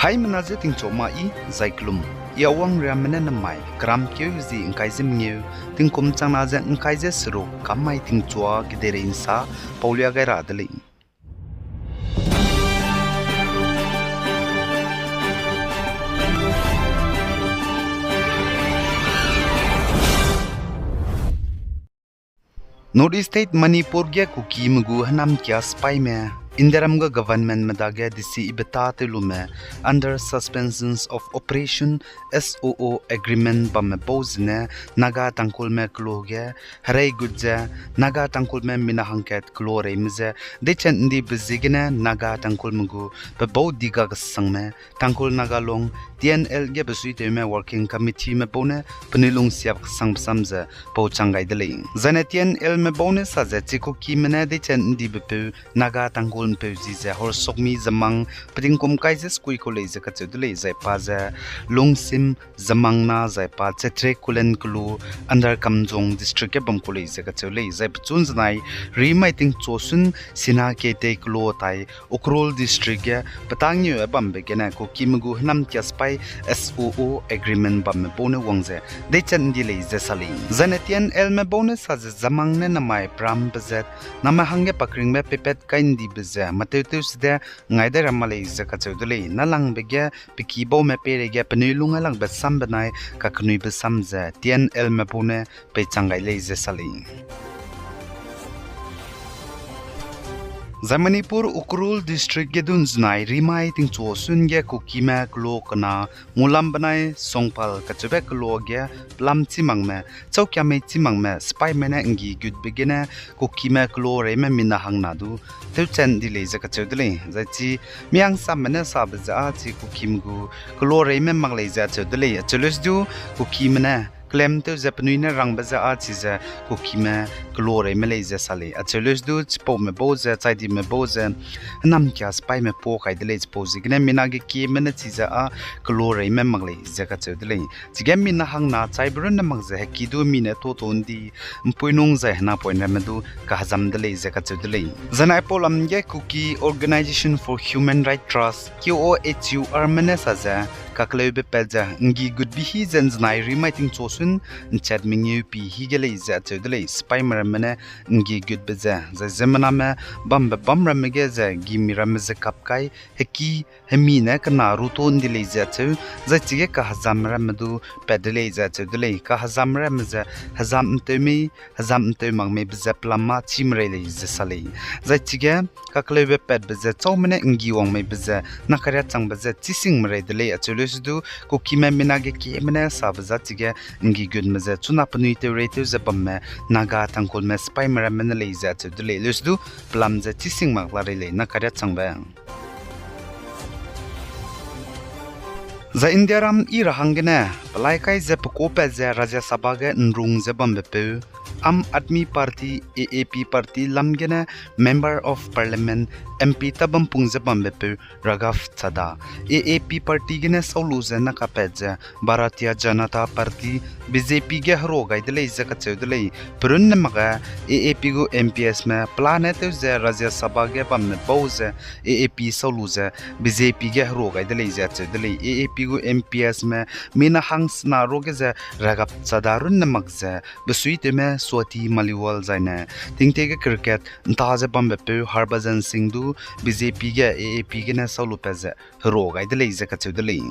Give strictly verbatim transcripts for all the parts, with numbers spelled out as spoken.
Haimena je tingchu ma i, zai kelum. I Awang Riamme ne namai keram keu zi ngkai ze mengeu, tingkum changna ze ngkai ze seruk kam mai tingchua kedeirei nsa paulia gai ra de lei. North East State Manipur ge Kukime gu hênamkia sipaime, Indiaram gu governmentme dage desi ibe tâtew lume, Under Suspensions of Operation, S O O agreement bamme bau zene, Naga Tangkhulme kelo ge, herei gut ze, Naga Tangkhulme mina hangkat kelo reime ze, deichen ndibe ziegene Naga Tangkhulme gu, pe bau diga kesangme, Tangkhul Naga Long, T N L ge besuitewme working committeeme bau ne penui lungsiap kesang besam ze pau chang gai de lei. Zaine T N Lme bau ne sa ze chi Kukime ne deichen ndibepeu Naga Tangkhul mpeu zi ze Horsokmi Zemang petingkum kai ze sekui kau lei ze kacheu de lei, zai pa ze Lungsim Zemang na zai pa Chetre Kulen kelu Under Kamjong District ge bam kau lei ze kacheu lei, zai pechun zenai rimai tingchusun sina ketei kelo tai Ukhrul District ge petangeu bambe gene Kukime gu hênamkia sipai S O O agreement bamme bau ne wang ze deichen ndi lei ze sa lei. Zaine T N Lme bau ne sa ze Zemang ne namai pram pezet, name hangge pakringbe peipat kai ndibe ze matew tew sede ngai dai ra ma lei ze kacheu de lei. Nalangbe ge peki baume peireige penui lung ailakbe sam benai kakenuibe sam ze T N Lme bau ne peichang gai lei ze sa lei. Zai Manipur Ukhrul District ge dun zenai rimai tingchusun ge Kukime kelo kena ngulam benai Songphal kacheube kelo ge pelam chî makme, chaukiamei chî makme sipaime ne nggi gutbe gene Kukime kelo reime mina hangna du tewchen di lei ze kacheu de lei. Zai chi miangsamme ne sabe ze â chi Kukime gu kelo reime mak lei ze acheu de lei. Acheu leuse du Kukime ne klem tew ze penui ne rangbe ze â chize Kukime kelo reime lei ze sa lei. Acheu leuse du chipaume bau ze, chaidime bau ze, hênamkia sipaime pa kai de lei, chipau ziegene mina gekieme ne chize â kelo reime mak lei ze kacheu de lei. Chige mina hangna chaibe runne mak ze heki du mi ne tuâ tuâ ndi, mpui nung zai henapoine ramme du kahezam de lei ze kacheu de lei. Zaine aipau lam ge Kuki Organisation for Human Rights Trust, K O H R me ne sa ze, kakleube pat ze nggi gutbe hi ze nzenai rimai tingchusun nchat mengeu pi hi ge lei ze acheu de lei, sipaime ramme ne nggi gutbe ze, zai ziemmename bambe bam ramme ge ze gimi ramme ze kap kai, heki, hemi ne kena rutuâ ndi lei ze acheu, zai chige kahezam ramme du pat de lei ze acheu de lei, kahezam ramme ze hezam nteu mei, hezam nteu mak meibe ze pelam mâ chî merei lei ze sa lei. Zai chige kakleube patbe ze châume ne nggi wang meibe ze, nakaria changbe ze chî sing merei de lei acheu leuse du, Kukime mina gekieme ne sabe za chige nggi gutme ze chuna penui tewreitew ze bamme, Naga Tangkhulme sipaime ramme ne lei ze acheu de lei, leuse du pelam ze chî sing mak la rei lei nakaria changbe. Zai Indiaram i ra hanggene, pelai kai ze pekuâpat ze Rajya Sabha ge nrung ze bambepeu, Aam Aadmi Party, A A P party lam gene Member of Parliament, M P ta bam pung ze bambepeu Raghav Chadha, A A P party gene sau lu ze nakapat ze Bharatiya Janata Party, B J P ge herua gai de lei ze kacheu de lei. Perunne makge A A P gu M Ps me pelane tew ze Rajya Sabha ge bamme bau ze A A P sau lu ze B J P ge herua gai de lei ze acheu de lei. A A P gu M Ps me mina hangsena ruage ze Raghav Chadha runne mak ze besuitewme Swati Maliwal zaine tingtie ge cricket nta ze bambepeu Harbhajan Singh du B J P ge A A P gene sau lu pat ze herua gai de lei ze kacheu de lei.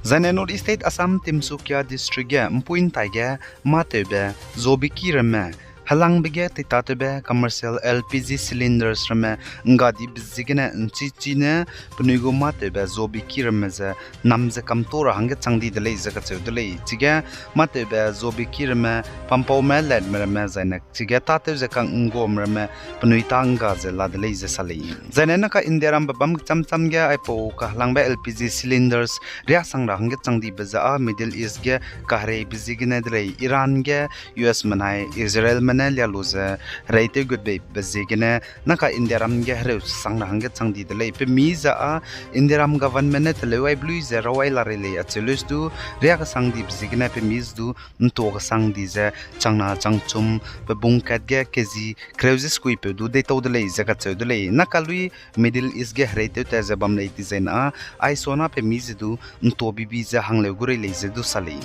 Zaine North East State Assam Tinsukia District ge mpui ntai ge mâtewbe zobiki ramme, helangbe ge teitatewbe commercial L P G cylinders ramme ngga dibe ziegene nchichi ne penui gu mâtewbe zobiki ramme ze nam ze kamto ra hangge chang di de lei ze kacheu de lei. Chige mâtewbe zobiki ramme, pampaume letme ramme zaine chige tâtew ze kang nggame ramme penui tâ ngga ze la de lei ze sa lei. Zaine naka Indiarambe bam kecham cham ge aipau kahelangbe L P G cylinders riasang ra hangge chang dibe ze â Middle East ge kahereibe ziegene de lei. Iran ge U S menai Israelme ne lia lu ze, hereitew gut beibe ziegene, naka Indiaram ge hereu sang ra hangge chang di de lei. Pe mi ze â Indiaram government ne teleu ai belui ze raw ai la rei lei acheu lei du, riâ kesang dibe ziegene pe mi ze du ntua kesang di ze changna changchum pe bung kat ge kezi kereu ze sekuipeu du deitau de lei ze kacheu de lei. Naka lui Middle East ge hereitew ta ze bam lei dizai na, aisona pe mi ze du ntua bibi ze hangleu gu rei lei ze du sa lei.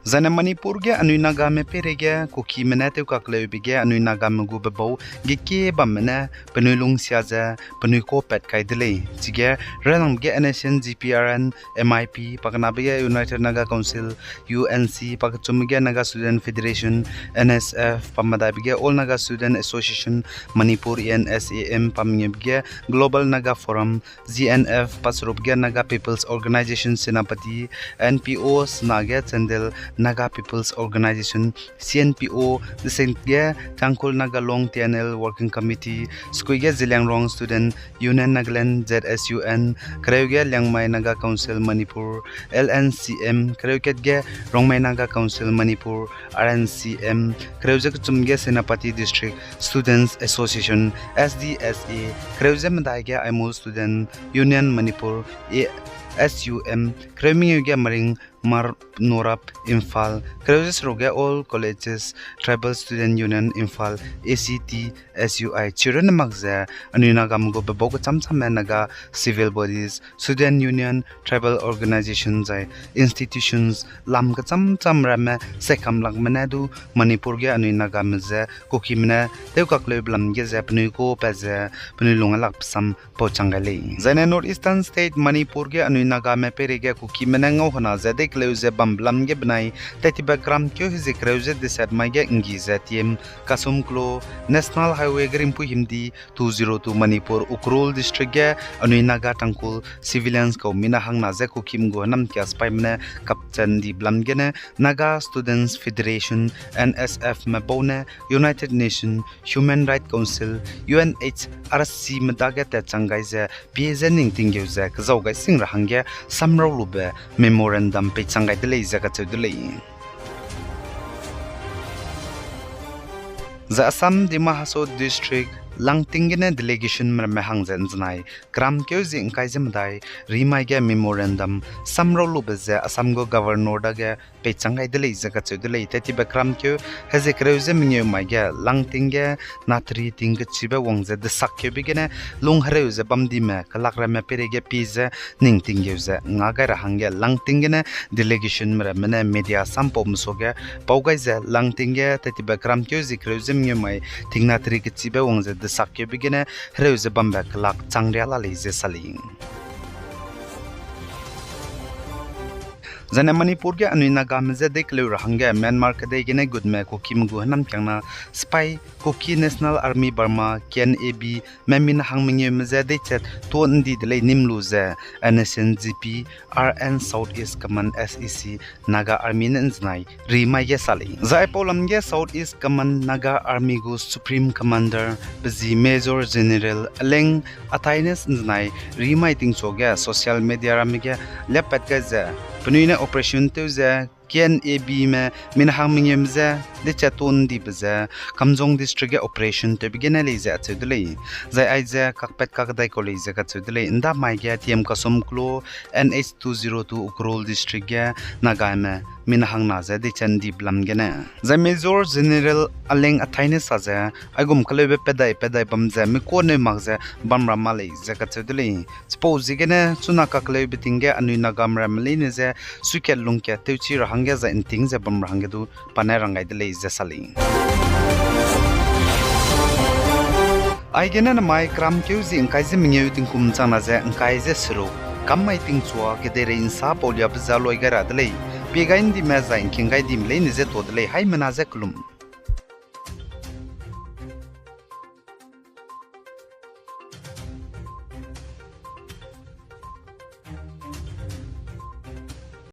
Zaine Manipur ge anui Nagame peireige Kukime ne tewkakleube ge anui Nagame gu bebau gekie bamme ne penui lungsia ze penui kuâ pat kai de lei. Chige railangbe ge N S N G P R N, M I P, pakenabe ge United Naga Council, U N C, pakechumbe ge Naga Student Federation, N S F, pamedaibe ge All Naga Student Association Manipur, A N S A M, pamengeube ge Global Naga Forum, G N F, paserube ge Naga People's Organisation Senapati, N P O, sena ge Chandel Naga People's Organisation, C N P O, deseng ge Tangkhul Naga Long T N L Working Committee, sekui ge Zeliangrong Student Union Nagaland, Z S U N, kereu ge Liangmai Naga Council Manipur, L N C M, kereu kat ge Rongmei Naga Council Manipur, R N C M, kereu ze kechum ge Senapati District Students Association, S D S A, kereu ze medai ge Aimol Student Union Manipur, A S U M, kereu mengeu ge Maring Mar Norap Imphal, kereu ze seruk ge All Colleges Tribal Student Union Imphal, A C T S U I, chirunne mak ze anui Nagame gu bebau kecham chamme Naga civil bodies, student union, tribal organisation zai institutions lam kecham cham ramme sekam lakme ne du Manipur ge anui Nagame ze Kukime ne tewkakleube lam ge ze penui kuâ pat ze penui lung alak pesam pau chang gai lei. Zaine North Eastern State Manipur ge anui Nagame peireige Kukime ne ngau hena ze deikeleu ze bambe lam ge benai tattibe keram keu hezie kereu ze deset mai ge nggi ze T M Kasum Klo National Highway ge rimpui himdi two zero two Manipur Ukhrul District ge anui Naga Tangkhul civilians kau mina hangna ze Kukime gu hênamkia sipaime ne kapchan dibe lam gene Naga Students Federation, N S F me bau ne United Nation Human Rights Council, U N H R C me dage tatchang gai ze pie ze ning tinggeu ze kezau gai sing ra hangge samrau lube memorandum peichang gai de lei ze kacheu de lei. Zai Assam Dima Hasao District Langting gene delegation me ramme hang ze nzenai keram keu zie ngkai ze medai rimai ge memorandum samrau lube ze Assam gu Governor dage peichang gai de lei ze kacheu de lei. Tattibe keram keu hezie kereu ze mengeu mai ge Langting ge natri ting kechibe wang ze desakkeube gene lung hereu ze bam dime kelak ramme peireige pie ze ning tinggeu ze nga gai ra hangge Langting gene delegation me ramme ne media sampaume suage pau gai ze Langting ge tattibe keram keu zie kereu ze mengeu mai ting natri kechibe wang ze desakkeube gene hereu ze bambe kelak chang ria la lei ze sa lei. Zaine Manipur ge anui Nagame je deikeleu ra hangge Myanmar kedei gene gutme Kukime gu hênamkiangna sipai Kuki National Army Burma, K N A B, me mina hang mengeume je deichat tuâ ndi de lei nim lu ze N S N G P R N South East Command, S E C, Naga Army ne nzenai rimai ge sa lei. Zai aipau lam ge South East Command Naga Army gu Supreme Commander pe zi Major General Aleng Athines nzenai rimai tingchua ge social media ramme ge liapat gai ze penui ne operation tew ze K N A B me mina hang mengeume je deichat tuâ ndibe ze Kamjong District ge operation tewbe gene lei ze acheu de lei. Zai aize kakpat kakdai kau lei ze kacheu de lei. Ndamai ge T M Kasum Klo N H two zero two Ukhrul District ge Nagame mina hangna ze deichat ndibe lam gene, zai Major General Aleng Athines sa ze aigum keleube pedai pedai bam ze mikuaneu mak ze bam ra ma lei ze kacheu de lei. Chipau ziegene chuna kakeleube ting ge anui Nagame ramme leine je suikat lungkat tewchi ra hangge zai nting ze bam ra hangge du pa ne rang gai de lei ze sa lei. Aigene namai keram keu zie ngkai ze mengeu tingkum changna ze ngkai ze seruk, kam mai tingchua kedeirei nsa pauliabe ze loi gai ra de lei. Pie gai ndime zai ngking gai dime leine je tuâ de lei, haimena je kelum.